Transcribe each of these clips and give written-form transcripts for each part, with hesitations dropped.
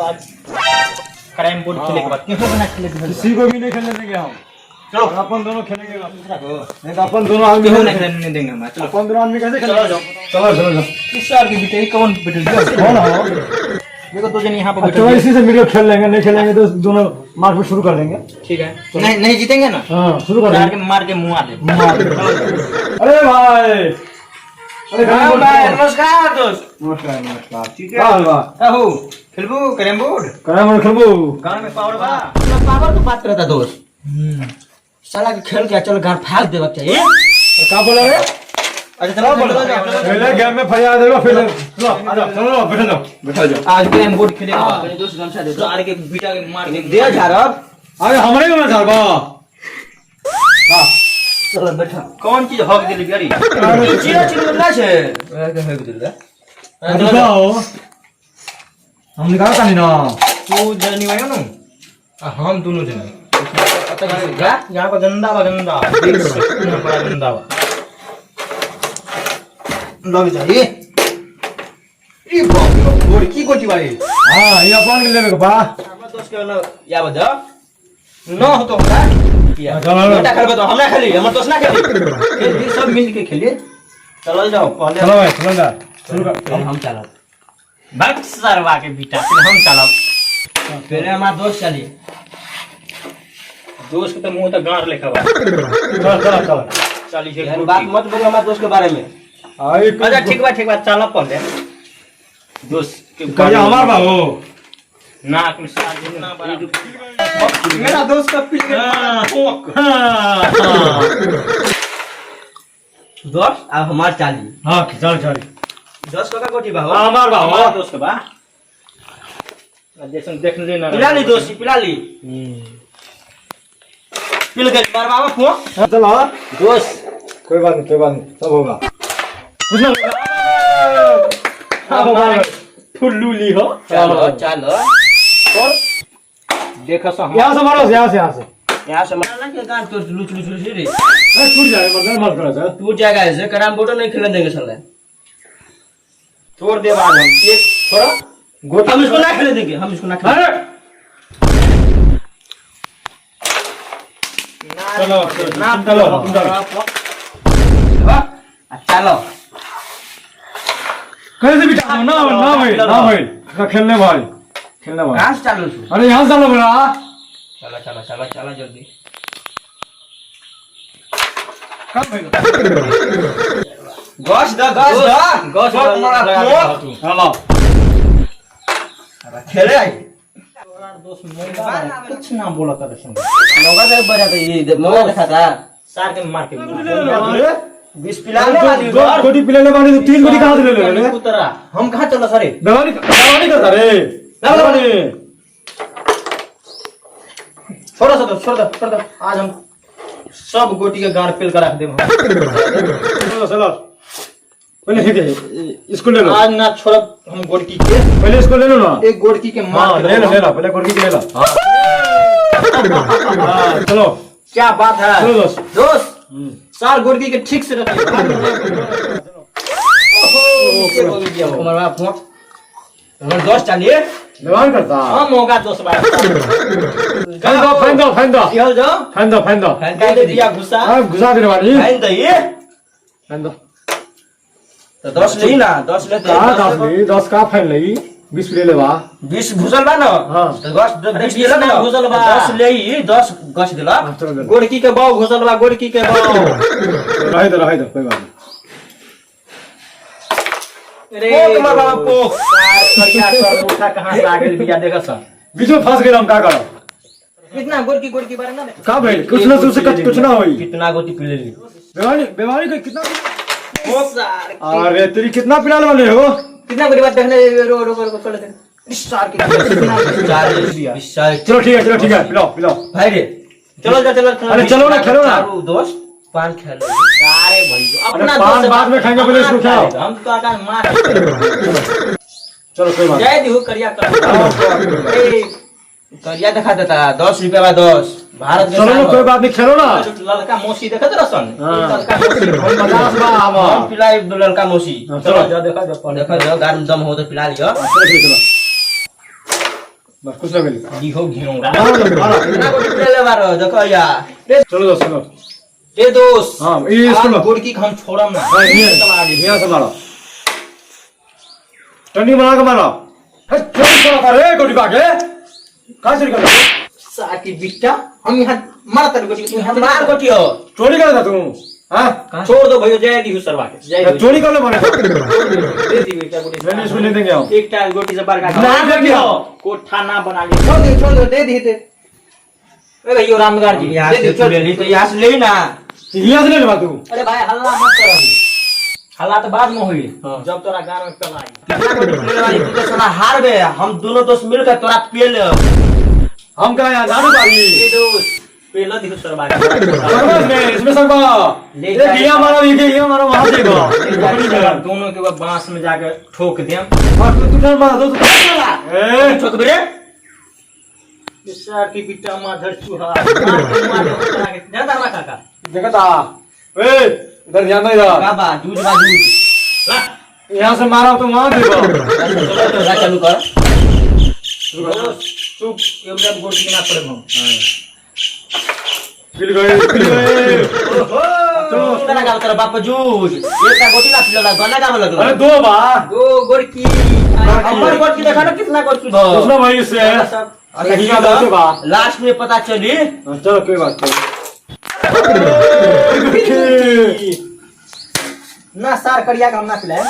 आज crime board खेले के बाद केहू बना खेले के किसी को भी नहीं खेलने देंगे हम। चलो। और अपन दोनों खेलेंगे, नहीं तो अपन दोनों आदमी केहू नहीं खेलने देंगे हम। चलो अपन दोनों आदमी कैसे चलो खेलेंगे? जाओ। चलो चलो चलो। इस साल की बेटे कौन बैठल कौन हो? देखो दो जन यहाँ पर अच्छा बैठल इसी से मिलकर खेल लेंगे, नहीं खेलेंगे तो दोनों मारपीट शुरू कर देंगे। ठीक है, नहीं नहीं जीतेंगे ना, हाँ शुरू कर मार देंगे। के मार के मुंह आ दे। मार दे। अरे भाई, अरे हाँ भाई, भाई, नमस्कार दोस्त। नमस्कार नमस्कार। ठीक है वाह। कहू खेलबू कैरम बोर्ड? कैरम बोर्ड खेलबू। गांव में पावर बा। पावर तो बात करता दोस्त, साला के खेल के चल घर फाड़ देवा चाहिए। का बोला रे? अच्छा चलो चलो चलो। पहले गेम में फरियाद देगा फिर। चलो आ जाओ, चलो बैठो जाओ, बैठो जाओ। आज कैरम बोर्ड खेलेगा। दोस्त गमछा दे दो। सारे के बीटा के मार के दे झारब। अरे हमारे को ना झाड़बा। चलो बैठा। कौन चीज हक दिली बियारी? ई चिड़ा चिड़ा ना छे हक दिल रे। रुको, हम निकाल नहीं ना। तू जनी वायो नु आ हम दोनों जने जा। यहाँ पर गंदा बा, गंदा देख सकते हो, बड़ा गंदा बा। लग जाइए। ई बाप रे बाप, गोड़ की गोटी बाई। हाँ ये अपन के लेवे के बा। हमर दोस्त के वाला या बजा न हो तो हमरा किया। चलो, चलो। बेटा खेलबे तो हमरा खेली, हमर दोस्त ना खेली। खेल भी सब मिल के खेलिए। चलल जाओ पहले। चलो भाई चलो जा, शुरू कर। हम चलब। भक्त सरवा के बेटा, फिर हम चलब। पहले हमार दोस्त चली। दोस्त के तो मुंह तो गांठ लेखा बा। चलो चलो चलो। चली है यार गोटी। बात मत बोलो हमार दोस्त के बारे में। आई अच्छा ठीक बा, ठीक बा, चलब पहले दोस्त के। कहिया हमार बा हो। नाक में सार जितना बड़ा मेरा दोस्त का पिल गया फोक। दोस्त अब हमार चाली। हाँ चल चल। दोस्त का गोटी बा हो। हमार बा हो। हमारा दोस्त बा जैसन देख लेना। पिला ली दोस्त, पिला ली। पिल गई मार बाबा फोक। चलो दोस्त कोई बात नहीं, कोई बात नहीं, सब होगा। कुछ ना होगा। ठुल्लू ली हो। चलो चलो। और देखो सो हम यहाँ से मारो, यहाँ से, यहाँ से। यहाँ से मारना के गान तो लुच लुच लुच रे। अरे टूट जाएगा, मतलब मत करो सर। टूट जाएगा ऐसे कैरम बोर्ड नहीं खेलने देंगे साले। तोड़ दे बाद हम एक थोड़ा गोटी हम इसको ना खेलने देंगे, हम इसको ना खेलने। अरे चलो ना चलो चलो। चलो कैसे भी ना ना भाई, ना भाई, ना खेलने भाई, खेलने भाई। कहाँ से चालू छू? अरे यहाँ से चलो बोला। चलो चलो चलो चलो जल्दी। कब भाई? गस द गस द गस गस मारा लगा फोक। दे तू। चलो खेले आई दोस्त मोंगा कुछ ना बोला था संग। मौका दे बजा तो ये मौका देखा था। सार के मार के 20 पिलाने वाली दो गोटी पिलाने वाली तो 3 गोटी कहाँ से ले ले रे? उतरा हम कहाँ चलो सरे? बेमानी बेमानी करता रे, बेमानी। छोड़ो सो, छोड़ दो, छोड़ दो। आज हम सब गोटी के गाड़ पेल कर रख देब हम। चलो चलो पहले ठीक है, इसको ले लो। आज ना छोड़ब हम गोटकी के। पहले इसको ले लो ना। एक गोटकी के मार हाँ के ले लो, रखब। ले लो पहले गोटी के ले लो। हाँ चलो। क्या बात है चलो दोस्त। दोस्त सार गोटकी के ठीक से रखिए। हमार बाप फोक हमार दोस्त चलिए। बेमान करता। हम होगा दोस्त भाई। फाइन दो, फाइन दो, फाइन दो। दिहल जाओ। फाइन दो, फाइन दो। दे दे दिया घुसा। हाँ घुसा देने वाली। फाइन दे ये। फाइन दो। तो 10 ले ना, 10 लेते। कहाँ 10 ली? 10 का फाइन लगी? 20 ले ले बा। 20 घुसल बा ना। हाँ। तो गस 20 20 देलक ना। घुसल बा। 10 ले 10 गस देलक। हाँ, चलो ले लो। गोड़की के बाव घुसल बा, गोड़की के बाव। रहे दो, रहे दो, कोई बात नहीं। अरे पोक मार बाबा पोक। सार करिया कर उठा कहाँ से आ गेल बिया देखा सर। बीच में फंस गए हम, का करो? कितना गोड़की गोड़की बारे ना। का भाई कुछ ना कुछ कुछ ना होई। कितना गोटी पी लेली? बेमानी बेमानी को कितना सार अरे तेरी कितना पिलाने वाले हो? कितना गोटी बात देखने रो रो रो चले थे सार के कितना 40 20 40। चलो ठीक है, चलो ठीक है, पिलाओ पिलाओ। भाई रे चलो चलो चलो चलो। अरे चलो ना, खेलो ना। चारू दोस्त पान खेलो। अरे भैया अपना अरे पान दोस्त बाद में खाएंगे, पहले इसको खिलाओ। हम तो आका मार चलो कोई बात जय दिहु करिया कर। ए करिया दिखा देता 10 रुपया बा 10 भारत के चलो ना साल कोई बात नहीं, खेलो ना। ललका मौसी देखत रहसन। हाँ। ललका मौसी 50 बा आवा। हम पिलाई दो ललका मौसी। हाँ, चलो चलो जा देखा जा पहले। देखो जो गार में दम हो तो पिला लियो। चलो ठीक है, चलो। बस कुछ ना मिली। दिहो घेउरा। मारो मारो। कितना गोटी पिले बारो देखो यार। चलो दोस्त चलो। ए दोस्त। हाँ, ये इसको लो। गोड़की के हम छोड़म ना। हाँ, यहाँ से मारो, टर्निंग बना के मारो। हे, चोरी करो कर रे गोटी बाके कहाँ चोरी कर रहा? साकी बिट्टा, हम यहाँ मारत रह गोटी, तू यहाँ मार गोटी हो। चोरी कर रहा तू? हाँ। छोड़ दो भैया, जय दिहु सरवा के जय दिहु। चोरी कर ले मारे। दे दिहु एकटा गोटी। नहीं, इसको नहीं देंगे हम। एकटा गोटी से बड़का नहीं देंगे हम। कोठा ना बना ले। छोड़ दे, छोड़ दे, दे दे दे। ए भैया रामगार जी, यहाँ दे से दिहु, छोड़ ले ली तो यहाँ से ले ना। यहाँ से ले ले तू। अरे भाई हल्ला मत कर अभी, हल्ला तो बाद में होई जब तोरा गान में चलाई। कितना गोटी पिले बारी तू तो साला हार गए। हम दोनों दोस्त मिलकर तोरा पिए ले। हम कहा यहाँ दारू बारी। ए दोस्त पेला दिहु सरवा के। सरबत में इसमें सरबा ले एक जाके- यहाँ मारो, एक यहाँ मारो, वहाँ देखो। दोनों के बाद बांस में जाके ठोक देम। हाँ, तू तू ठहर मारो, तू तू ए ठोक बे रे। सर की बिट्टा माधर चूहा मार के मार के उतरा के। जा दादा काका। देखा था। ए इधर ध्यान दो इधर। का बा जूझ बा जूझ। ला। यहाँ से मारा तो वहाँ देखो। चलो तो ला चालू कर। दोस्त, चुप एकदम गोटी के ना पड़े हम। मिल गए मिल गए। चलो। कितना गाव तेरा बाप जूझ। एक गोटी ना पिलो गाना गावे लगलो। अरे दो बार। दो गोरकी। हमर गोटी देखा ना कितना गोटी भो। दूसरा भाई इससे सब। अरे यहाँ दो बार। लास्ट में पता चली। हाँ, चलो कोई बात नहीं। ना सार करिया के हम ना पिलाए।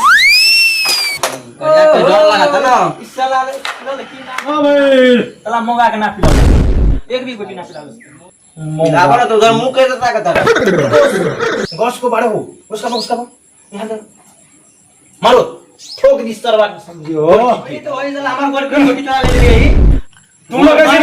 करिया के डर लगा था ना। इस साला लड़की ना। हाँ भाई। साला मोगा के ना पिलाओ, एक भी गोटी ना पिलाओ। पिलाबो ना तो उधर मुंह कैसे ताकत है। गस को बाड़ो उसका बा, उसका बा। यहाँ दे। मारो ठोक दी सरवा के। समझियो। ये तो वही साला हमार गोटी गोटी चला ले गई। तुम लोग कैसे